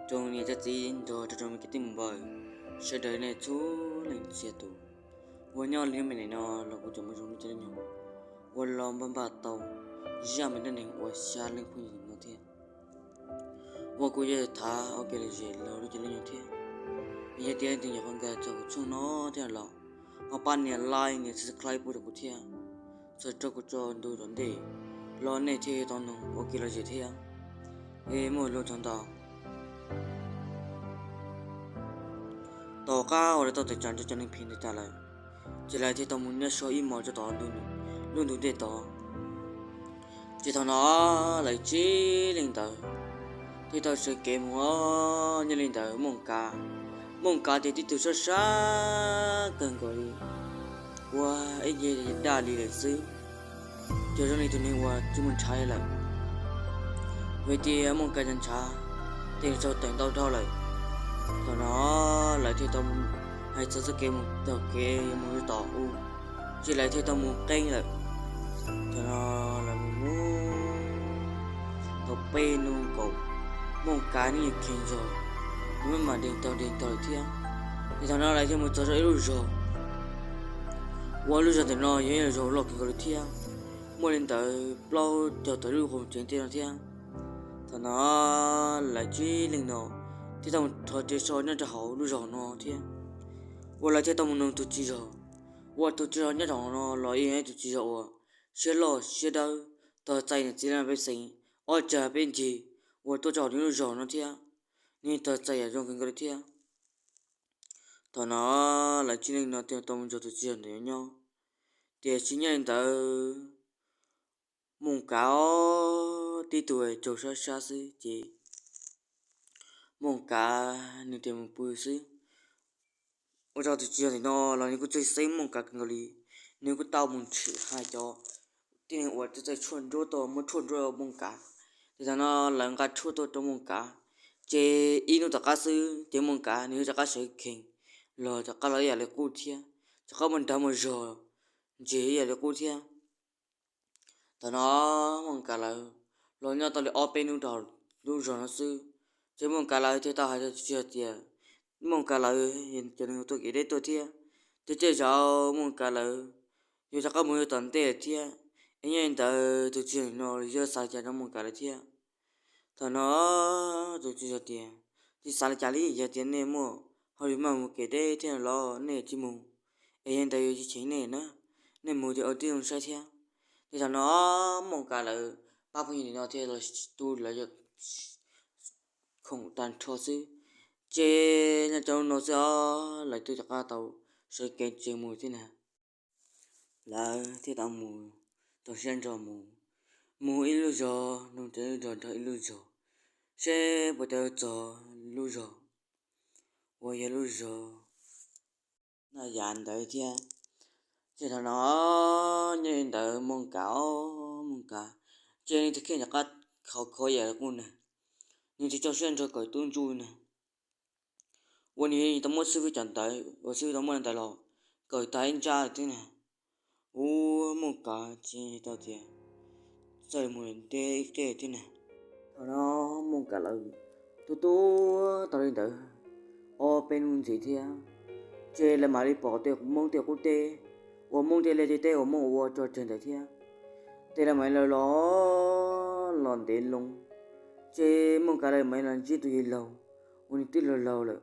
Rau niam cov txiv nrog rau rau me kwv tij mus npawg, sawv daws nej txhua leej txhia tus uas nyob li hnub me ntawm no los kuv tseem muaj zoo lub caij lub nyoog uas los npaj npaj tau zaj me dab neeg uas xya leej phooj ywg no thiab. Uas kuv yuav tham ua kev lom zem los lub caij lub nyoog thiab. Yog tias leej twg nyiam qhov nkag txog kuv tshooj no thiab los ho pab nias like nias subscribe pub rau kuv thiab, txhawm rau kuv tso ntu tom ntej los nej thiaj tau noog ua kev lom zem thiab. Es muaj lus txog ntau. Tom qab uas lawv tau tawm tsam nrog cov neeg phem ntawd tas lawm, ces lawv thiaj tau mus nyob so ib hmos rau tom lub ntu ntej tod. Ces thaum no lawv tsib leej ntawd thiaj tau sawv kev mus. Nyob li ntawd Mooj Kav, Mooj Kav ces tib tug sab sab kawg nkaus li, ua ib ce daj li lawm xwb, ces zoo li tus neeg uas tsis muaj ntshav lawm. Vim tias Mooj Kav cov ntshav ces txog tawm ntau dhau lawm. Thaum no lawv thiaj tau hais txog txoj kev mus taug kev yuav mus rau tom u, ces lawv thiaj tau mus qeeb lawm. Thaum no lawv mus mus tau peb hnub nkaus, Mooj Kav nws yeej kheev zog, nws maj mam de taug de taug lawm thiab. Ces thaum no lawv thiaj mus txog rau ib lub zos, ua lub zos ntawm no yog ib lub zos loj kawg nkaus li thiab, muaj li ntawd plaub caug tawm lub qhov tsev tej no thiab. Thaum no lawv tsib leej no thiaj tau mus rho ris so nyob rau hauv lub zos no thiab, uas lawv thiaj tau mus noog tus tswv zos, uas tus tswv zos nyob rau hauv no los yeej yog ib tus tswv zos uas siab loj siab dawb, tau txais niam txiv pej xeem, ob tsav peb ncig uas tuaj rau hauv nws lub zos no thiab, nws tau txais yam zoo kawg nkaus li thiab. Thaum no lawv tsib leej no thiaj tau mus nrog tus tswv zos ntawd nyob. Tiam sis nyob li ntawd Mooj Kav tib tug tsaug sab sab xwb ces Mooj Kav nws tias mus pw xwb. Ua rau tus tswv zos ntawm no los nws kuj txawj xeeb Mooj Kav kawg nkaus li, nws kuj tau mus tshwm hais cov tib neeg uas txawj tshuaj nruab tuaj muab tshuaj nruab rau Mooj Kav. Ces thaum no lawv nqa tshuaj tuaj rau Mooj Kav, ces ib hnub tom qab xwb ces Mooj Kav nws rov qab sawv khees los rov qab los ib yam li qub thiab, rov qab mus nrad mus zog ntseg ib yam li qub thiab. Thaum no Mooj Kav lawv los nyob tau li ob peb hnub rau lub zos no xwb, ces Mooj Kav lawv thiaj tau hais rau tus tswv zos tias Mooj Kav lawv cov neeg tuaj kev deb tuaj thiab, ces tej zaum Mooj Kav lawv yuav rov qab mus rau tom ntej lawm thiab. Es nyob li ntawd tus tswv zos no yuav xav li cas rau Mooj Kav lawv thiab. Thaum no tus tswv zos tias, tsis xav li cas li, yog tias nej muaj hauj lwm maj mus kev deb thiab los nej tsis mus, es yog li ntawd yuav tsis cheem nej na, nej mus ces ua tib zoo saib thiab. Ces thaum no Mooj Kav lawv pab phooj ywg nim no thiaj los tu lawv khoom tag nrho xwb, ces nyob rau hnub no xwb os lawv twb rov qab tau sawv kev tsev mus thiab na. Lawv thiaj tau mus, tau siab nrog mus, mus ib lub zos nrog ib lub zos nrog ib lub zos, seb puas tau txog lub zos uas yog lub zos Naj Yam ntawd thiab. Ces thaum no nyob li ntawd Mooj Kav, Mooj Kav, ces nws tus kheej rov qab khov kho ib yam li qub na, nws tsis tso siab nrog kawm tub ntsuj na. Ua nws tau muab xib fwb cov ntawd uas xib fwb tau muab ntawd los kawm tag ib ntsab thiab na. Ua Mooj Kav tsis tau tias txawj mus ntev ib qej thiab na. Thaum no Mooj Kav lawv tuaj tuaj tau li ntawd ob peb hnub ntxiv thiab, ces lawv mam li pom tej Hmoob tej qub teb uas Hmoob tej liaj tej teb uas Hmoob ua rog tsawg ntawd thiab. Ces lawv mam li los los ntev loo, ces Mooj Kav lawv mam li los ntsib tus yawg laug uas nws twb laug laug lawm,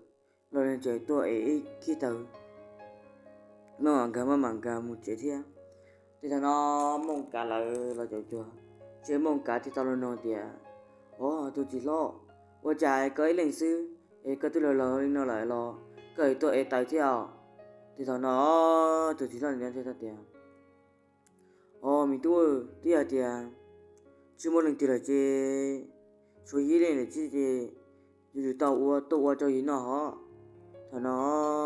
los nws tseem tuaj ev ib khib taws, maj mam nkag maj mam nkag mus tsev thiab. Ces thaum no Mooj Kav lawv los caum cuag, ces Mooj Kav thiaj tau los nug tias, Os tus txiv hlob, ua cas koj ib leeg xwb es koj twb laug laug li no lawm los koj tuaj ev taws thiab os? Ces thaum no tus txiv hlob ntawd thiaj tau tias, Os me tub, twb yog tias tsis muaj leej twg lawm ces tshuav yus ib leeg lawm xwb ces yus yuav tau ua tuaj ua rau yus noj hos. Thaum no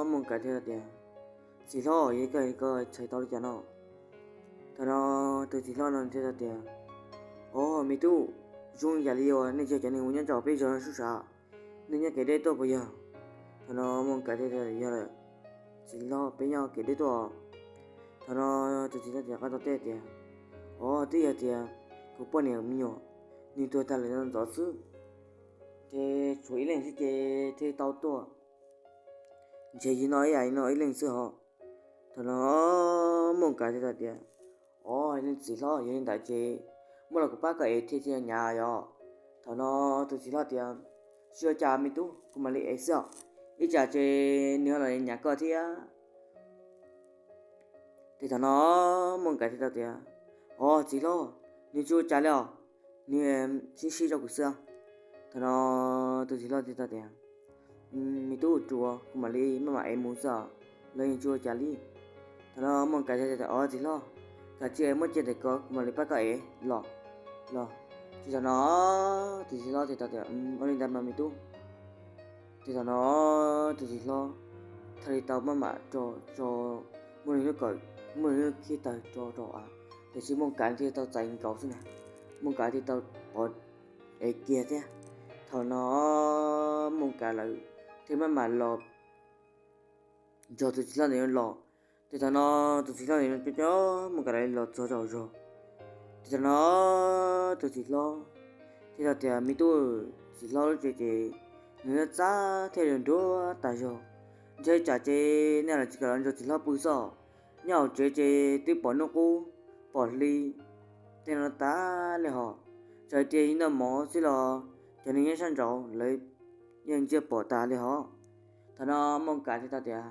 Mooj Kav thiaj tias, Txiv hlob, yog koj txhais tau li cas no? Thaum no tus txiv hlob no thiaj tias, Os me tub, zoo yam li uas nej yog cov neeg uas nyob rau peb zos no sub sav, nej nyob kev deb tuaj puas yog? Thaum no Mooj Kav thiaj tias, Yog lawm txiv hlob, peb nyob kev deb tuaj. Thaum no tus txiv hlob rov qab tau teb tias, Os twb yog tias kuv poj niam me nyuam nws tuag tag lawm no ntxov xwb, Ces tshuav ib leeg xwb ces thiaj tau tuaj ntshe yig no ib yam no ib leeg xwb hos. Thaum no Muaj Kav thiaj tau tias, Os, txiv hlob, yog li ntawd ces muab los kuv pab koj ev thiaj tsis nyav yom? Thaum no tus txiv hlob tias, Tsis ua cas me tub, kuv mam li ev xwb os, ib tsam ces nws ho los nyav koj thiab. Ces thaum no Muaj Kav thiaj tau tias, Os txiv hlob, nws tsis ua cas li os, nws sib sib rau kuv xwb. Thaum no tus txiv hlob thiaj tau tias, Me tub, tsuav kuv mam li maj mam ev mus xwb os, los yeej tsis ua cas li. Thaum no Muaj Kav thiaj tias, Os txiv hlob, koj cia muab cia ntawm ko, kuv mam li pab koj ev los, los. Ces thaum no tus txiv hlob thiaj tau tias, Ua li ntawd mas me tub. Ces thaum no tus txiv hlob thiaj li tau maj mam rau, rau Muaj Neeg lub kawm, Muaj Neeg lub khib taws rau rau av, tiam sis Muaj Kav thiaj tau txais nkaus xwb na, Muaj Kav thiaj tau pov ev kiag thiab. Thaum no Muaj Kav lawv thiaj maj mam los nrog tus txiv hlob ntawm no los. Ces thaum no tus txiv hlob ntawm no coj coj Muaj Kav lawv los txog rau hauv zos. Ces thaum no tus txiv hlob thiaj tau tias, Me tub, txiv hlob lub tsev ces nws txaj thiab nruab tag zog, ntshe tsam ces nej los tsis kam los nrog txiv hlob pw xwb. Nyob hauv tsev ces twb pom hnub qub pom hli tej no tag li hos. Txawm tias yog noj mov xwb los cov neeg nyob sab nraud lawv yeej ntsia pom tas li hos. Thaum no Muaj Kav thiaj tau tias,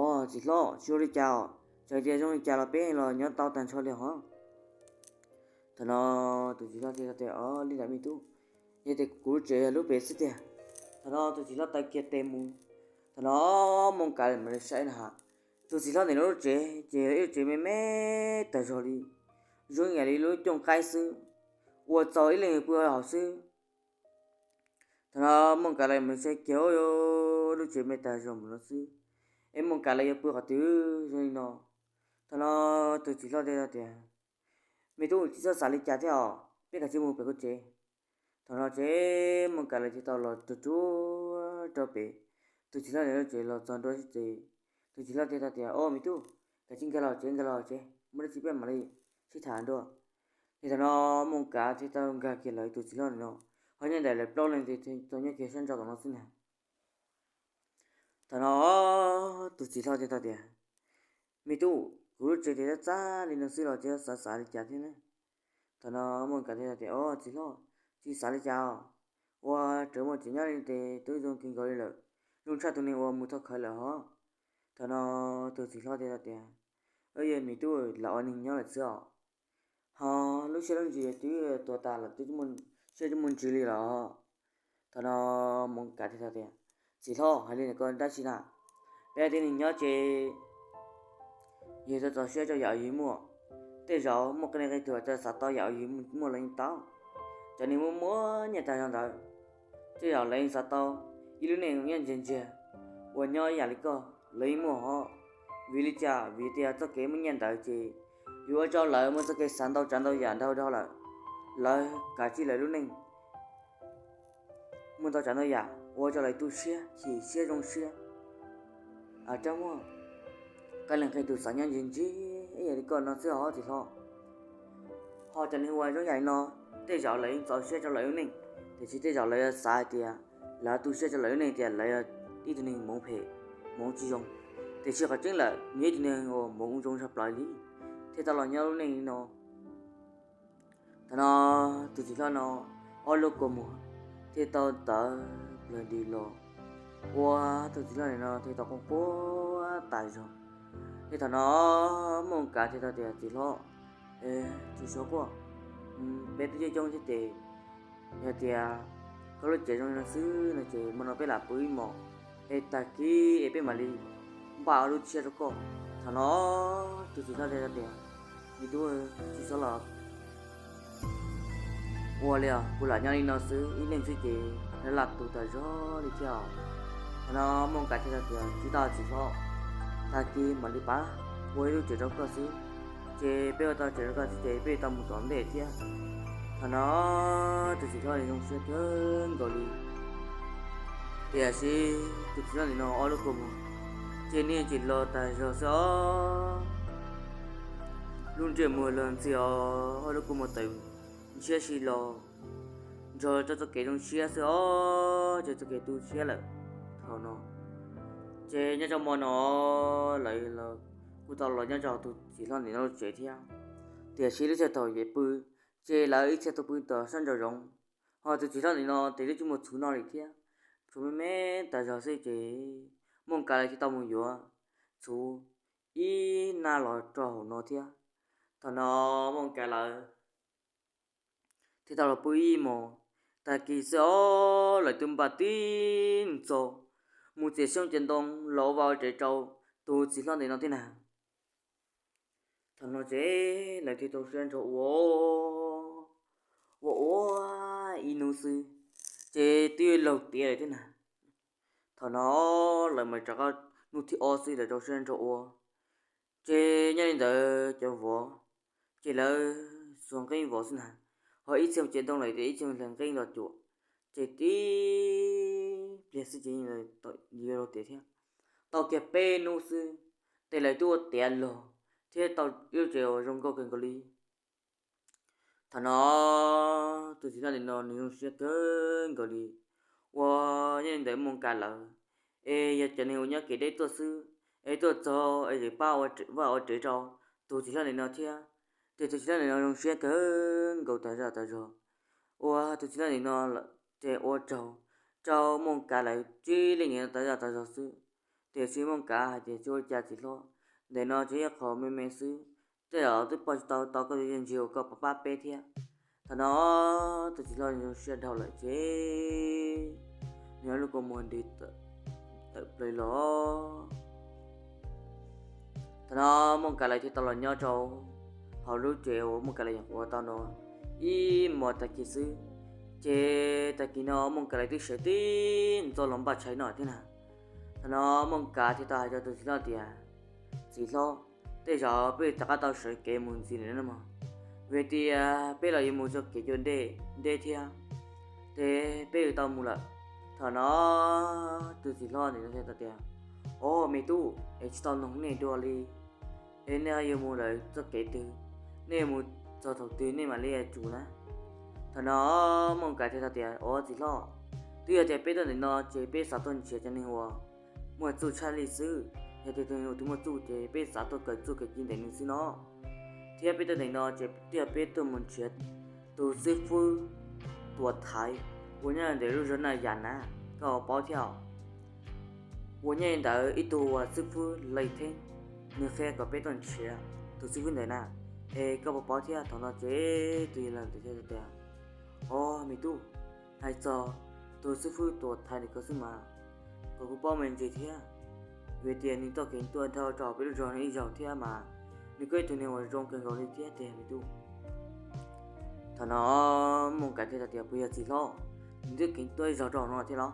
Os txiv hlob, tsis ua li cas os, txawm tias zoo li cas los peb los nyob tau tag nrho li hos. Thaum no tus txiv hlob thiaj tias, Os, li ntawd me tub, yog tias kuv lub tsev yog lub pem xwb tiag. Thaum no tus txiv hlob taw kiag tes mus. Thaum no Muaj Kav mam li saib na has, tus txiv hlob ntawm no lub tsev ces yog ib lub tsev me me tag zog li, zoo ib yam li lub cooj qaib xwb, ua txaus ib leeg pw hauv xwb. Thaum no Muaj Kav lawv mam li saib kiag, Lub tsev me tag zog mus no xwb, es Muaj Kav lawv yuav pw qhov twg zoo li no? Thaum no tus txiv hlob thiaj tias, Me tub, tsis txhob xav li cas thiab os, peb kav tsij mus pem kuv tsev. Thaum no ces Muaj Kav lawv thiaj tau los tsuag tsuag rau pem tus txiv hlob ntawm lub tsev. Los txog ntua ces tus txiv hlob thiaj tau tias, Os me tub, kav tsij nkag los tsev, nkag los tsev, muaj dab tsi peb mam li sib tham dua. Ces thaum no Muaj Kav thiaj tau nkag kiag lawv tus txiv hlob ntawm no, ho nyob ntawm lawv plaub leeg ces tau nyob kiag sab nraud tom no xwb na. Thaum no tus txiv hlob thiaj tau tias, Me tub, kuv lub tsev ces txaj txaj li no xwb los tsis xav xav li cas thiab ne. Thaum no Muaj Kav thiaj tias, Os txiv hlob, tsis xav li cas os, ua raws muaj tsev nyob li ces twb zoo kawg nkaus li lawm, zoo tshaj tus neeg uas mus thov khawv lawm hos. Thaum no tus txiv hlob thiaj tias, Yog me tub, lam ua neeg nyob lawm xwb os, ho lub siab lub ntsws twb tuag tas lawm, twb siab twb muaj ntsws li los. Thaum no Muaj Kav thiaj tias, Txiv hlob, hais li ntawm ko dab tsi na? Peb tib neeg nyob ces yus txhob txaus siab rau yam uas yus muaj. Tej zaum muaj qee leej qee tus txawm xav tau yam uas yus muaj los yeej tau. Cov neeg muaj muaj nyiaj tag zog ntawd, tej zaum lawv yeej xav tau ib lub neej nyob ntsiag ntsiag uas nyob ib yam li koj los yeej muaj hos. Vim li cas? Vim tias txoj kev muaj nyiaj ntawd ces yus ua rau lawv muaj txoj kev xav ntau tsav ntau yam ntau dhau lawm, lawv kav tsij lawv lub neej muaj ntau tsav ntau yam ua rau lawv tu siab chim siab zoo siab. Rov muaj qee leej qee tus xav nyob ntsiag ntsiag ib yam li koj no xwb hos txiv hlob. Ho cov neeg uas zoo yam li no, tej zaum lawv yeej txaus siab rau lawv lub neej, tiam sis tej zaum lawv yuav xav hais tias lawv tu siab rau lawv lub neej tias lawv yog ib tug neeg hmoov phem, hmoov tsis zoo, tiam sis qhov tseeb lawm nws yog ib tug neeg uas hmoov zoo tshaj plaws li, thiaj tau los nyob lub neej li no. Thaum no tus txiv hlob no ob lub kua muag thiaj tau tawv plaws nti los, ua tus txiv hlob ntawm no thiaj tau quaj quaj tas zog. Ces thaum no Muaj Kav thiaj tau tias, Txiv hlob, tsis txhob quaj, peb twb coob coob thiab ces yog tias koj lub cev zoo li no xwb no ces hmo no peb lam pw ib hmos, es tag kis es peb mam li npaj ua lub tshiab rau koj. Thaum no tus txiv hlob thiaj tau tias, Me tub, tsis txhob los ua li os, kuv lam nyob li no xwb, ib leeg xwb ces lawv lam tus tas zog li thiab os. Thaum no Muaj Kav thiaj tau tias, Tsis tau txiv hlob, tag kis mam li pab ua ib lub tsev rau koj xwb. Ces peb ua tau tsev rau koj xwb ces peb tau mus tom ntej thiab. Thaum no tus txiv hlob zoo siab kawg nkaus li. Tiam sis tus txiv hlob ntawm no ob lub kua muag ces niaj hnub los tag zog xwb os. Lub ntsej muag los ntxhi os, ob lub kua muag tawm ntshiab si los. nrog rau txoj kev zoo siab xwb os, ces txoj kev tu siab lawm. Thaum no ces nyob rau hmo no lawv kuj tau los nyob rau tus txiv hlob ntawm no lub tsev thiab. Tiam sis lub sij hawm thaum yav pw ces lawv ib txhia tuaj pw tom sab nraum zoov, ho tus txiv hlob ntawm no ces twb tsis muaj txhuv noj li thiab, tshuav me me tas zog xwb ces Mooj Kav lawv thiaj tau mus yuav txhuv ib nab los rau hauv no thiab. Thaum no Mooj Kav lawv thiaj tau los pw ib hmos. Tag kis xwb os lawv twb npaj tib ntxov mus txiav xyoob txiav ntoo los ua vaj ua tsev rau tus txiv hlob ntawm no thiab na. Thaum no ces lawv thiaj tau sib nrog ua ua ua ib hnub xwb ces twb laug tiav lawm thiab na. Thaum no lawv mas rov qab hnub thib ob xwb lawv tau sib nrog ua. Ces nyob li ntawd cov vov ces lawv xuas nqeeb vov xwb na, ho ib txhia txiav ntoo lawm ces ib txhia hle nqeeb los cuam, ces tib pliag xwb ces yeej laug tiav thiab. Tau kiag peb hnub xwb ces lawv twb ua tiav log thiab tau ib lub tsev uas zoo nkauj kawg nkaus li. Thaum no tus txiv hlob ntawm no nws zoo siab kawg nkaus li. Ua, nyob li ntawd Mooj Kav lawv es yog cov neeg uas nyob kev deb tuaj xwb es tuaj txog es tseem pab ua vaj ua tsev rau tus txiv hlob ntawm no thiab. Ces tus txiv hlob ntawm no zoo siab kawg nkaus tas zaj tas zog. Ua, tus txiv hlob ntawm no ces ua tsaug rau Mooj Kav lawv tib leej niam tas zaj tas zog xwb. Tiam sis Mooj Kav hais tias tsis ua li cas txiv hlob, ntawm no tsuas yog qhov me me xwb, tej zaum twb poj tsis tau tau koj tus yawg ntsis uas koj pab peb thiab. Thaum no tus txiv hlob zoo siab dhau lawm ces nws lub kua muag nti tawm plaws los. Thaum no Mooj Kav lawv thiaj tau los nyob rau hauv lub tsev uas Mooj Kav lawv nyuam qhuav ua tau no ib hmos tag kis xwb, ces tag kis no Mooj Kav lawv twb sawv tib ntxov los npaj tshais noj thiab na. Thaum no Mooj Kav thiaj tau hais rau tus txiv hlob tias, txiv hlob, tej zaum peb rov qab tau sawv kev mus ntxiv lawm no mog, vim tias peb los yuav mus txoj kev cua ntej thiab, ces peb yuav tau mus lawm. Thaum no tus txiv hlob ntawm no thiaj tias, o me tub, es tsis tau noog nej dua li, es nej yuav mus lawm txoj kev twg, nej mus txog thaum twg nej mam li tsum na? Thaum no Mooj Kav thiaj tau tias, o txiv hlob, twb yog tias peb tuaj ntawm no ces peb xav tuaj nrhiav cov neeg uas muaj txuj tshaj lij xwb. Yog tias tus neeg uas twg muaj txuj ces peb xav tuaj kawm txuj kawm ci ntawm nws xwb no. Thiab peb tuaj ntawm no ces twb yog peb tuaj mus nrhiav tus xib fwb Tuam Thaiv uas nyob ntawm lub zos Naj Yam na, koj puas paub thiab? Uas nyob ntawm ib tug uas xib fwb Lais Theeb, nws qhia kom peb tuaj nrhiav tus xib fwb ntawd na, es koj puas paub thiab? Thaum no ces tus yawg laus ntawd thiaj tias, o me tub, hais txog tus xib fwb Tuam Thaiv ntawm ko xwb mas kuv kuj paub me ntsis thiab, vim tias nws tau kev tuaj dhau rau peb lub zos no ib zaug thiab mas nws kuj ib tug neeg uas zoo kawg nkaus li thiab tiag me tub. Thaum no Mooj Kav thiaj tias, puas yog txiv hlob, nws twb keev tuaj ib zaug rau no thiab los?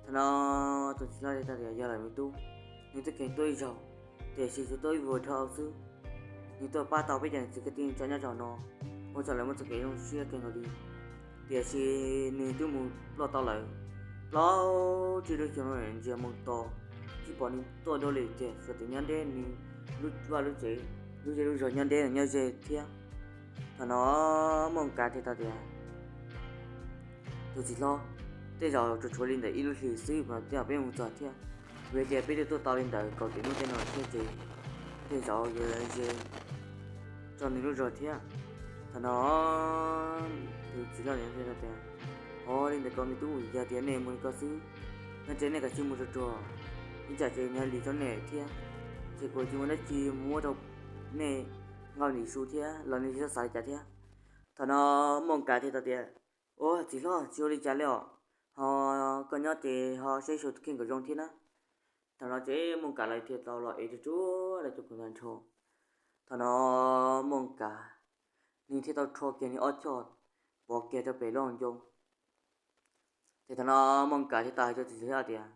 Thaum no tus txiv hlob thiaj tias, yog lawm me tub, nws twb keev tuaj ib zaug, tiam sis tsuas tuaj ib vuag dhau xwb. Nws tuaj pab tau peb cov niam txiv kwv tij tso nyob rau no, ua rau lawv muaj txoj kev zoo siab kawg nkaus li. Tiam sis nws twb mus ploj tau lawm plaub tsib lub xyoo no, ntsia mus tos tsis pom nws tuaj dua li tiag, tsuas tias nyob deb nws lub vaj lub tsev, lub zej lub zog nyob deb nyob ze thiab. Thaum no Mooj Kav thiaj tau tias, tus txiv hlob, tej zaum tsuas tshuav li ntawm ib lub hlis xwb mas tej zaum peb mus txog thiab, vim tias peb twb tuaj tau li ntawd kaum tawm hnub tej no thiab ces tej zaum yuav ze rau nws lub zog thiab. Thaum no tus txiv hlob thiaj tias, o li ntawd ko me tub, yog tias nej mus li ko xwb, no ces nej kav tsij mus ruam ruam, ib tsam ces nws lim rau nej thiab, ces kuv tsis muaj dab tsi mus muab rau nej nqaij ntim su thiab los nej tsis txhob xav li cas thiab. Thaum no Mooj Kav thiaj tau tias, o txiv hlob, tsis ua li cas li os, ho koj nyob ces ho saib xyuas tus kheej kom zoo thiab na. Thaum no ces Mooj Kav lawv thiaj tau los ev tsuag tsuag lawv cov khoom tag nrho. Thaum no Mooj Kav nws thiaj tau rho kiag nws ob choj pov kiag rau pem lub hauv ncoo. Ces thaum no Mooj Kav thiaj tau hais rau tus txiv hlob tias,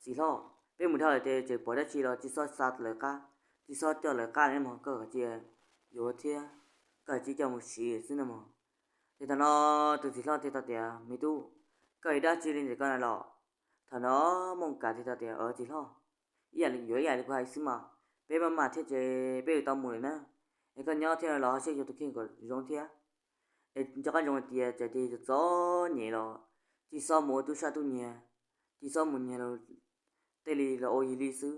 txiv hlob, peb mus dhau lawm ces tseem pom dab tsi los tsis txhob xa lawv qab, tsis txhob coj lawv qab li mog, koj kav tsij yuav thiab koj kav tsij coj mus siv xwb na mog. Ces thaum no tus txiv hlob thiaj tau tias, me tub, koj yuav dab tsi li ntawm ko na los? Thaum no Mooj Kav thiaj tau tias, txiv hlob, ib yam li yuav ib yam li kuv hais xwb mas, peb maj mam thiab ces peb yuav tau mus lawm na, es koj nyob thiab los ho saib xyuas tus kheej kom zoo thiab. Nco qab ntsoov hais tias txawm tias txom nyem los tsis txhob mus ua tub sab tub nyiag, tsis txhob mus nyiag luag tej li los ua yig li xwb.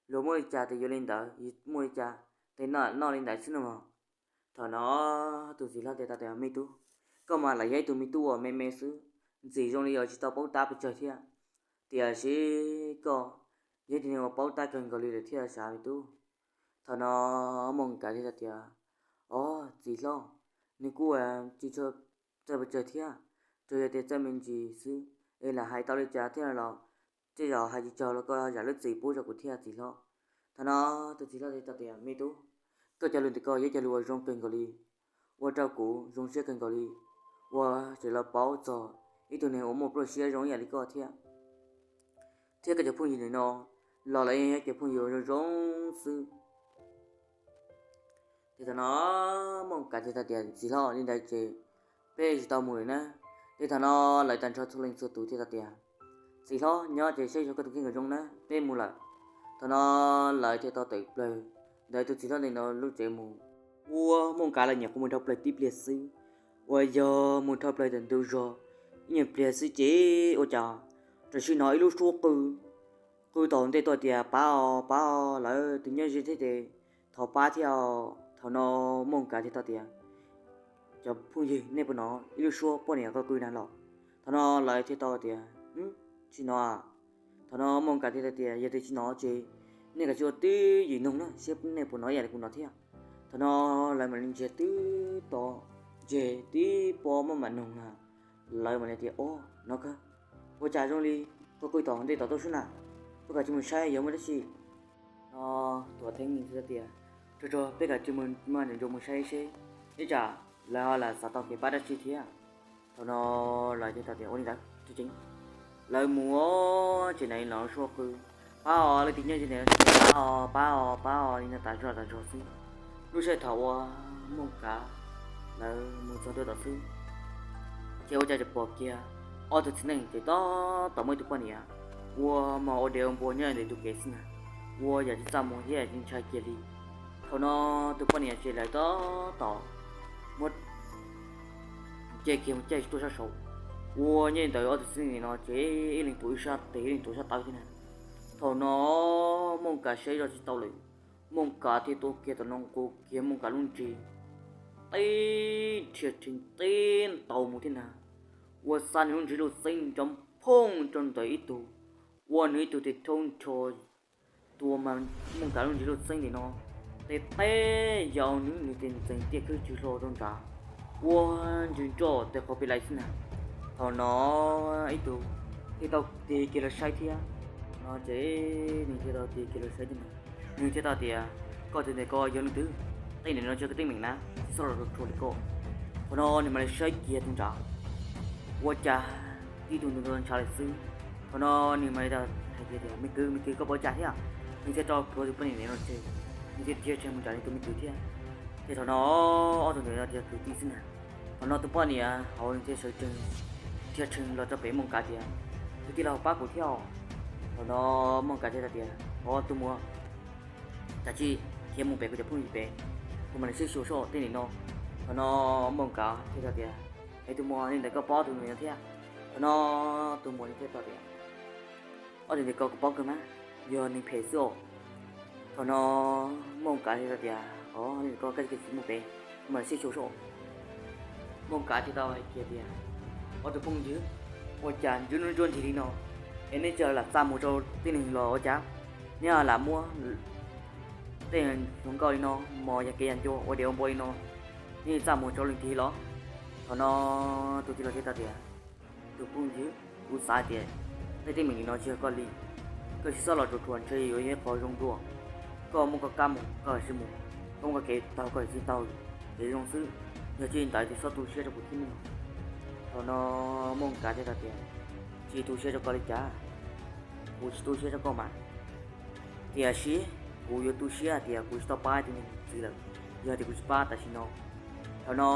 Luag muaj li cas tes yuav li ntawd, muaj li cas tes noj li ntawd xwb no mog. Thaum no tus txiv hlob teb tau tias, Me tub, koj mas lam yog ib tug me tub uas me me xwb, ntxim zoo li yog tsis tau paub tab pes tsawg thiab, tiam sis koj yog ib tug neeg uas paub tab kawg nkaus li lawm thiab sav me tub. Thaum no Mooj Kav thiaj tias, Os txiv hlob, nws kuj tsis txawj pes tsawg thiab, tsuas yog tias txawj me ntsis xwb, es lam hais tau li cas thiab los tej zaum hais tsis txog los koj zam lub txim pub rau kuv thiab txiv hlob. Thaum no tus txiv hlob teb tau tias, Me tub, koj cov lus ntawm koj yog cov lus uas zoo kawg nkaus li, ua rau kuv zoo siab kawg nkaus li, ua tseem los paub txog ib tug neeg uas muaj pluaj siab zoo ib yam li koj thiab. Thiab koj cov phooj ywg ntawm no los lawv yog cov phooj ywg zoo zoo xwb. Ces thaum no Mooj Kav thiaj tau tias, Txiv hlob, li ntawd ces peb tsis tau mus lawm na. Ces thaum no lawv tag nrho txhua leej txhua tus thiaj tau tias, Txiv hlob, nyob ces saib xyuas koj tus kheej kom zoo na, peb mus lawm. Thaum no lawv thiaj tau tawm plawg ntawm tus txiv hlob ntawm no lub tsev mus. Ua Mooj Kav lawv nyuam qhuav mus dhau plaws tib pliag xwb, uas yog mus dhau plaws ntawm ntug zos ib nyuag pliag xwb ces ua cas tam sim no ib lub suab qw qw tom ntej tuaj tias, Pab os, pab os, lawv tus nyob ze thiab ces thov pab thiab os. Thaum no Mooj Kav thiaj tau tias, Cov phooj ywg, nej puas hnov ib lub suab poj niam qw qw na los? Thaum no lawv thiaj tau tias, Tsis hnov. Thaum no Mooj Kav thiaj tau tias, Yog tias tsis hnov ces nej kav tsij ua twj ywm noog na seb nej puas hnov ib yam li kuv hnov thiab. Thaum no lawv mam li ntsiag twb to, ntsiag twb pob maj mam noog na. Lawv mam li tias, Os, hnov kawg. Ua cas zoo li qw qw tom ntej tom tuaj sub na? Peb kav tsij mus saib yog muaj dab tsi. No Tuam Theeb thiaj tias, Tsuag tsuag, peb kav tsij mus maj ntsuas mus saib seb, ib tsam lawv ho lam xav tau kev pab dab tsi thiab. Thaum no lawv thiaj tau tias, Ua li ntawd tseem ceeb. Lawv mus tsev neeg los suab qw, Pab os, leej twg nyob ze ntawm no pab os, pab os, pab os, li no tas zog tas zog xwb. Lub sij hawm thaum uas Mooj Kav lawv mus txog ntua tom xwb, ces ua cas tseem pom kiag ob tug txiv neej ces tab tom muaj ib tug poj niam ua mov ua dev ua npua nyob ntawm tus kev xwb na, ua yam tsis txaj muag thiab tsis ntshai kiag li. Thaum no tus poj niam ces lawv tab tom muab nce kiag mus caij tsis tuaj sab saud, ua nyob ntawm ob tug txiv neej no ces ib leeg tuav ib sab tes ib leeg tuav sab tawv thiab na. Thaum no Mooj Kav saib zoj tsis tau lawm, Mooj Kav thiaj tuav kiag tom no nqus kiag Mooj Kav lub nrig, tib rhia rheev tib ntaus mus thiab na, ua xa nws lub nrig lub xeeb nrov phooj rau ntawm ib tug, ua nws ib tug tes rhaub nrho tua mas Mooj Kav lub nrig lub xeeb ntawm no tes teb yau nws, nws tes ntxeev tiaj khwb tsw hlo rau nrad, ua ntsws nroj tes qhov pem lais xwb na. Thaum no ib tug thiaj tau tig kiag los saib thiab. Thaum no ces nws thiaj tau tig kiag los saib thiab na, nws thiaj tau tias, Koj tus ntawm ko yog leej twg? Tej ntawm no tsis yog koj teeb meem na, txhob los ruam ruam li koj. Thaum no nws mam li saib kiag tus nrad, ua cas tib tug ntshav lawm xwb. Thaum no nws mam li hais kiag tias, Me kwv, me kwv, koj puas ua cas thiab? Nws thiaj rov plhuav tus poj niam no tseg, nws thiaj dhia tseg mus nrad nws tus me kwv thiab. Ces thaum no ob tug ntawm no ces kwv tij xwb na. Thaum no tus poj niam hauv nws thiaj sawv tsees dhia tseg los rau pem Mooj Kav tias, Kwv tij laug, pab kuv thiab os. Thaum no Mooj Kav thiaj tias, Os tus muam, kav tsij khiav mus pem kuv cov phooj ywg pem, kuv mam li saib xyuas seb tej ntawm no. Thaum no Mooj Kav thiaj tias, Es tus muam, li ntawd koj paub tus ntawm no thiab? Thaum no tus muam thiaj tau tias, Ob tug ntawm ko kuv paub kawg mas, yog neeg phem xwb os. Thaum no Mooj Kav thiaj tau tias, Os, li ntawm ko koj cia li khiav mus pem, kuv mam li saib xyuas seb. Mooj Kav thiaj tau hais kiag tias, Ob tug phooj ywg, ua cas ntswg nruab nrog nrig li no es neb tsis lam txaj muag rau tib neeg los ua cas? Neb lam muab tej hluas nkauj li no mos yas kev yas ncua ua dev ua npua li no, neb txaj muag rau leej twg los? Thaum no tus tij laug thiaj tau tias, Tus phooj ywg, kuv xav tias tej teeb meem li no tsis yog koj li. Koj tsis txhob los ruam ruam, ntshe yuav yog ib qho zoo dua. Koj muaj koj kab mus koj sim mus, koj muaj koj kev taug koj sim taug kev zoo xwb. Yog tsis li ntawd ces txhob tu siab rau kuv thiab nawb. Thaum no Mooj Kav thiaj tau tias, Tsis tu siab rau koj li cas? Kuv tsis tu siab rau koj mas, tiam sis kuv yuav tu siab hais tias kuv tsis tau pab tus me ntxhais lawm, yog tias kuv tsis pab tam sim no. Thaum no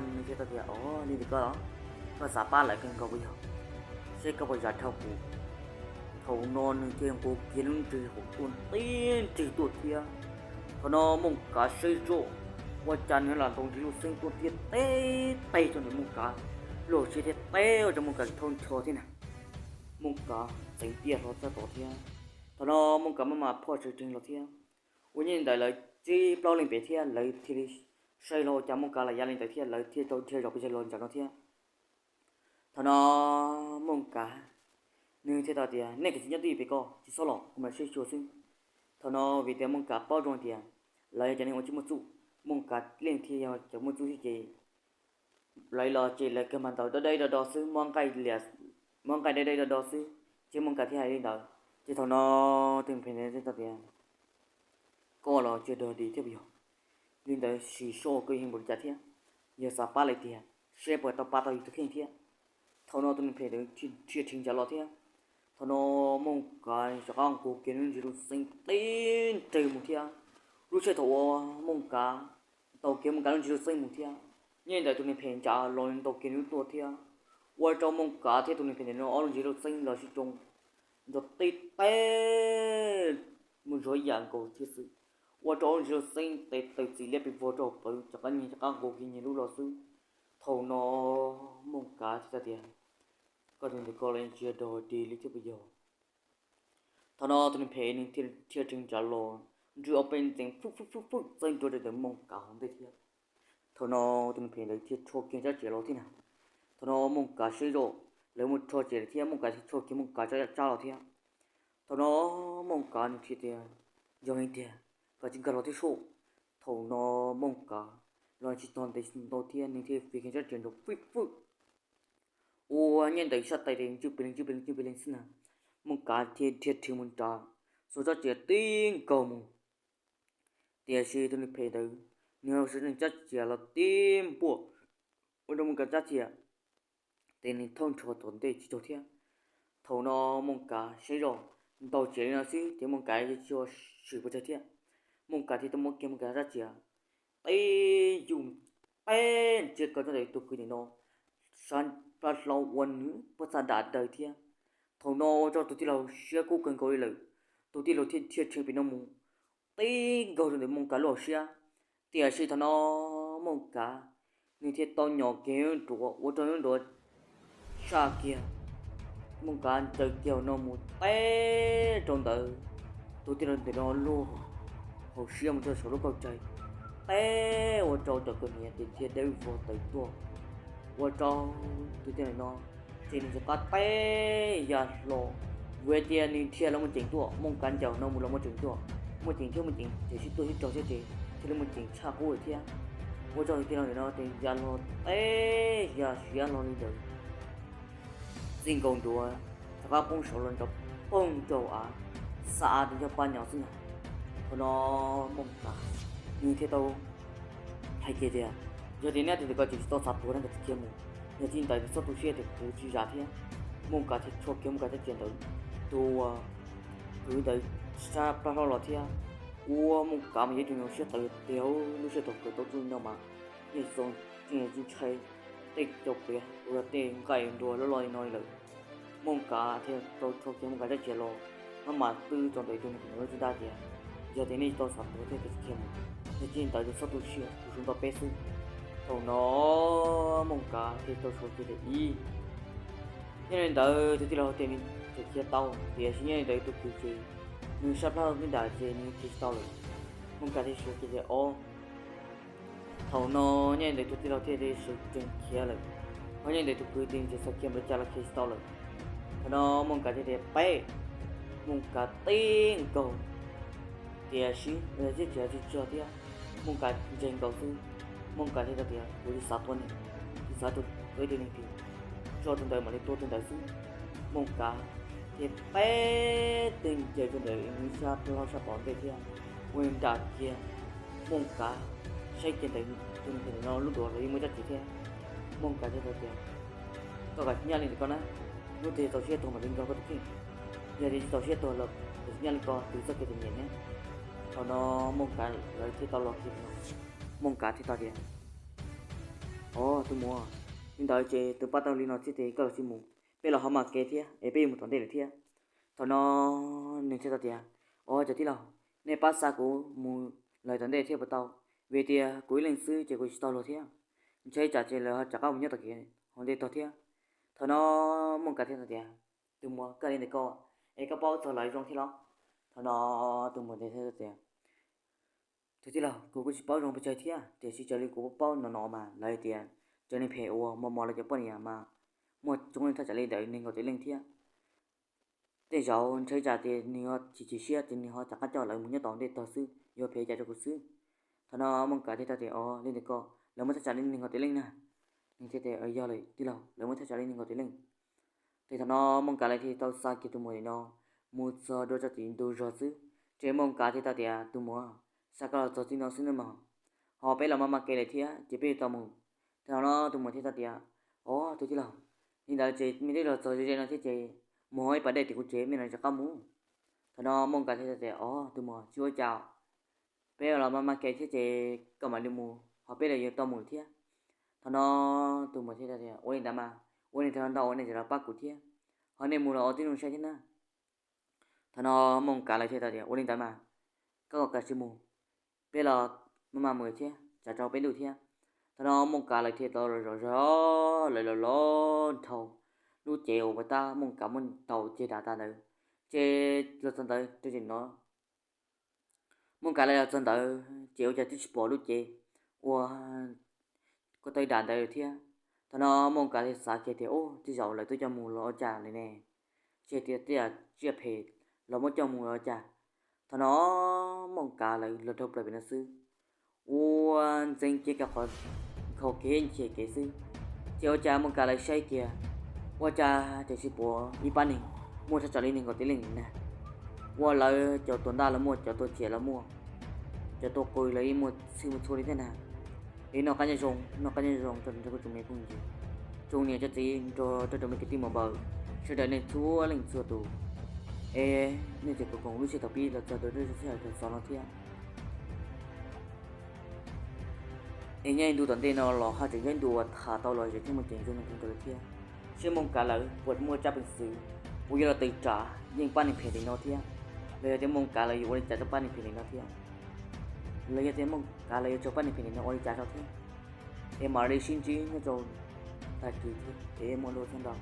nws thiaj tau tias, Os, li ntawm koj los, koj xav pab lawv kawg nkaus puas yog? Seb koj puas zam dhau kuv. Thaum no nws thiaj nqus kiag lub nrig hauv tuaj tib nrig tuaj thiab. Thaum no Mooj Kav saib zoj, Ua cas nws los ntaus ntsis lub xeeb tuaj thiab teb teg rau ntawm Mooj Kav lub hauv siab thiab teb ua rau Mooj Kav thauj nrho thiab na. Mooj Kav txeev tiaj hlo txog tod thiab. Thaum no Mooj Kav maj mam phoj sawv tsees los thiab. Ua nyob li ntawd lawv tsib plaub leej pem thiab lawv thiaj li saib los ua cas Mooj Kav lam ya li ntawd thiab lawv thiaj tau dhia zom pes tsawg los ntawm no thiab. Thaum no Mooj Kav nws thiaj tau tias nej kov tsis nyob twj ywm pem ko, tsis txhob los, kuv mam saib xyuas xwb. Thaum no vim tias Mooj Kav paub zoo tias lawv yog cov neeg ua tsis muaj txuj, Mooj Kav leej thiaj yog cov muaj txuj xwb ces lawv los ces lawv kawg mas ntaus dawb dawb do do xwb, muab nqaij liam, muab nqaij dawb dawb do do xwb, ces Mooj Kav thiaj hais li ntawd. Ces thaum no tus phem ntawd thiaj tau tias koj los tsis dog dig thiab puas yog? Li ntawd sim soj koj yeej npaum li cas thiab, yog xav pab lawv tiag seb puas tau pab tau yus tus kheej thiab. Thaum no tus neeg phem ntawd dhia rhees ntshav los thiab. Thaum no Mooj Kav rov qab nkaug kiag nws lub ntsis lub xeeb teb nreg mus thiab. Lub sij hawm thaum uas Mooj Kav ntaus kiag Mooj Kav lub ntsis lub xeeb mus thiab, nyob li ntawd tus neeg phem ncav los ntaus kiag nws lub tuaj thiab, ua rau Mooj Kav thiab tus neeg phem ntawd no ob lub ntsis lub xeeb los sib tsoo nrov teb teb mus zov yam nkaus thiab xwb, ua rau ob lub ntsis lub xeeb tes tawm txim liab pes vog rau hauv plawv rov qab nyiag rov qab nkaug kiag nyiag lub los xwb. Thaum no Mooj Kav thiaj tias koj tus ntawm ko los tsis yog dog dig li thiab puas yog? Thaum no tus neeg phem nws thiaj rhees ntshav los nrhw ob peb ntxeev fwj fwj fwj fwj txawb ntua rau ntawm Mooj Kav hauv ntej thiab. Thaum no tus neeg phem ntawd thiaj rho kiag rab riam los thiab na. Thaum no Mooj Kav saib zoj lawv muaj rho riam lawm thiab Mooj Kav thiaj rho kiag Mooj Kav rab tsab los thiab. Thaum no Mooj Kav nws thiaj tias yog li tiag koj tsis nkag los thiab soj. Thaum no Mooj Kav los tsis tog ntev ntau thiab nws thiaj fiv kiag rab riam nrov fwj fwj ua nyob ntawm sab tais tes ntswj pes leeg ntswj pes leeg ntswj pes leeg xwb na. Mooj Kav thiaj dhia rhees mus nrad, xuas rab riam tib nkaug mus. Tiam sis tus neeg phem ntawd nws ho siv nws rab riam los tib npuaj ua rau Mooj Kav rab riam tes nws thauj nrho tom ntej tsis raug thiab. Thaum no Mooj Kav saib zoj ntaus riam li no xwb ces Mooj Kav yeej tsis ua swm pes tsawg thiab. Mooj Kav thiaj tau muab kiag Mooj Kav rab riam tib yug peb ntsiab kaw rau ntawm tus kwv ntawm no sab plab hlau ua nws pob txha dam daws thiab. Thaum no ua rau tus tij laug siab kub kawg nkaus li lawm, tus tij laug thiaj dhia rhees pem no mus tib nkaug rau ntawm Mooj Kav lub hauv siab. Tiam sis thaum no Mooj Kav nws thiaj tau nyom kiag nruav ua rau nruav tshaj kiag, Mooj Kav ncaws kiag no mus teb rau ntawm tus tij laug ntawm no lub hauv siab mus rau saum lub kauj rawg, teb ua rau cov kaus hniav tes dhia dawb vog tawm tuaj, ua rau tus tij laug no ces nws rov qab teb ya hlo, vim tias nws dhia los muaj ceem tuaj, Mooj Kav ncaws no mus los muaj ceem tuaj, muaj ceem thiab muaj ceem ces sib tuaj sib raug thiab ces thiaj li muaj ceem tshaj qub lawm thiab. Ua rau tus tij laug ntawm no ces ya hlo teb ya siav hlo li ntawd, txij nkaus nruav rov qab poob saud los nrov poog rau av, xa av tes nrog paj nyom xwb ntag. Thaum no Mooj Kav nws thiaj tau hais kiag tias yog tias neb tus ntawm ko tseem tsis tau txav tuag no koj tsis khiav mus, yog tsis li ntawd txhob tu siab tias kuv tsis zam thiab. Mooj Kav thiaj rho kiag Mooj Kav rab riam ntawd tua tus ntawd sab plab hlau los thiab, ua Mooj Kav mas yog ib tug nyuag siab tawv tiag, lub sij hawm thaum kawg tau txuj no mas yeej tsis txaus ntshai tej cau pliav uas yog tej nqaij nruas loj loj li no li lawm. Mooj Kav thiaj tau rho kiag Mooj Kav rab riam los, maj mam twb rau ntawm tus neeg phem ntawd lub tswb ntaj tias yog tias nej tsis tau txav tuag thiab koj tsis khiav mus, yog tsis li ntawd ces txhob tu siab, kuv suav nto peb xwb. Thaum no Mooj Kav thiaj tau suav kiag tias ib, nyob li ntawd tus tij laug tias nws tseem khiav tau, tiam sis nyob li ntawd tus kwv ces nws sab plab hlau nyob nram ces nws khiav tsis tau lawm. Mooj Kav thiaj suav kiag tias ob. Thaum no nyob li ntawd tus tij laug thiaj li sawv tsees khiav lawm, ho nyob li ntawd tus kwv ces nws tseem xav khiav mus li cas los khiav tsis tau lawm. Thaum no Mooj Kav thiaj tias peb, Mooj Kav tib nkaug, tiam sis tsis tsis tsis tsis thiab, Mooj Kav ntseg nkaus xwb. Mooj Kav thiaj tau tias kuv tsis xav tua nws, tsis xav tua ib tug neeg twg, tso tus ntawd mam li tua tus ntawd xwb. Mooj Kav thiaj peb teg ncaws rau ntawm nws sab plab hlau sab tom ntej thiab ua nram kiag. Mooj Kav saib kiag ntawm tus neeg phem ntawm no lub duav los yeej muaj rab riam thiab. Mooj Kav thiaj tau tias koj kav tsij nyaj li ntawm ko na, hnub twg txaus siab tuag mam li nrog koj tus kheej, yog tias tsis txaus siab tuag los kav tsij nyaj li ko, twb txoj kev txom nyem ne. Thaum no Mooj Kav lawv thiaj tau los kiag no, Mooj Kav thiaj tau tias ob, tus muam, li ntawd ces twb pab tau li no thiab ces koj kav tsij mus, peb los ho mam kev thiab es peb yuav mus tom ntej lawm thiab. Thaum no nws thiaj tau tias ob, cov tij laug, nej pab xa kuv mus lawm tom ntej thiab puas tau? vim tias kuv ib leeg xwb ces kuv tsis tau luag thiab, ntshai tsam ces lawv ho rov qab mus nyob tom kev hauv ntej tog thiab. Thaum no Mooj Kav thiaj tias, tus muam, koj li ntawm koj es koj paub txog lawv zoo thiab los? Thaum no tus muam thiaj tias, tus tij laug, kuv kuj tsis paub zoo pes tsawg thiab, tiam sis raws li kuv paub no no mas lawv tias cov neeg phem uas mos mos lawv cov poj niam mas muaj coob leej thaj tsam li ntawm nees nkaum tawm leej thiab. Tej zaum ntshai tsam tias nws ho chim chim siab ces nws ho rov qab coj lawv mus nyob tom ntej tog xwb, yuav phem cas rau kuv xwb. Thaum no Mooj Kav thiaj tau tias, o, li ntawm koj, lawv muaj thaj tsam li nees nkaum tawm leej na. Nws thiaj tias, yog lawm tij laug, lawv muaj thaj tsam li nees nkaum tawm leej. Ces thaum no Mooj Kav lawv thiaj tau xa kiag tus muam ntawm no mus txog dua rau tim ntug zos xwb. Ces Mooj Kav thiaj tau tias, tus muam, xa koj los txog txij no xwb nawb mog, ho peb los maj maj kev lawm thiab ces peb yuav tau mus. Thaum no tus muam thiaj tau tias, o, tus tij laug, li ntawd ces mej twb los txog ze ze no thiab ces mus hauv ib pas dej tim kuv tsev mej mam rov qab mus. Thaum no Mooj Kav thiaj tias, o, tus muam, tsis ua cas, peb los maj maj kev thiab ces koj mam li mus ho peb los yuav tau mus thiab. Thaum no tus muam thiaj tias, ua li ntawd mas, ua li ntawd ntau ua nej tseem los pab kuv thiab, ho nej mus los ua tib zoo saib thiab na. Thaum no Mooj Kav lawv thiaj tau tias, ua li ntawd mas, koj kom kav tsij mus, peb los maj maj mus thiab, tsam rau peb ntuj thiab. Thaum no Mooj Kav lawv thiaj tau zom zaws, lawv los los dhau lub cev uas puag ta Mooj Kav muab ntaus ceg dav tas ntawd, ces los txog ntawd rau tim no Mooj Kav lawv los txog ntawd ces ua cas twb tsis pom lub cev uas ko taw dav ntawd thiab. Thaum no Mooj Kav thiaj xav kiag tias, ub, tej zaum lawv twb coj mus los ua cas li ne, tsis hais tias tej yam tsiaj phem los muab coj mus los ua cas. Thaum no Mooj Kav lawv los dhau plaws pem no xwb, ua ntxeev kiag kav qhov nkhaus kev nchiam kev xwb, ces ua cas Mooj Kav lawv saib kiag, ua cas tam sim puav ib pab neeg muaj thaj tsam li nees nkaum tawm leej na, ua lawv cov tua ntaj los muaj, cov tua ciam los muaj, cov tua qws los yeej muaj, txhij muaj txhua li thiab na. Es noj qab nyob zoo, noj qab nyob zoo rau kuv tsoom me phooj ywg, tsoom niam tsoom txiv nrog rau tsoom me kwv tij muam npaws, sawv daws nej txhua leej txhua tus. Es nej tseem koom koom lub sij hawm thaum pib los txog rau lub sij hawm thaum xaus no thiab. Es nyob ib ntu tom ntej no los haj tseem yog ib ntu uas tham tau lom zem thiab muaj ceem zoo no rau nkawd lawm thiab, seb Mooj Kav lawv puas muaj tsab peev xwm uas yuav los tawm tsam yeej pab neeg phem ntawm no thiab, los yog tias Mooj Kav lawv yuav ua li cas rau pab neeg phem ntawm no thiab, los yog tias Mooj Kav lawv yuav raug pab neeg phem ntawm no ua li cas rau thiab. Es mam li sib ntsib nyob rau tag kis thiab, es muaj lus txog ntawd.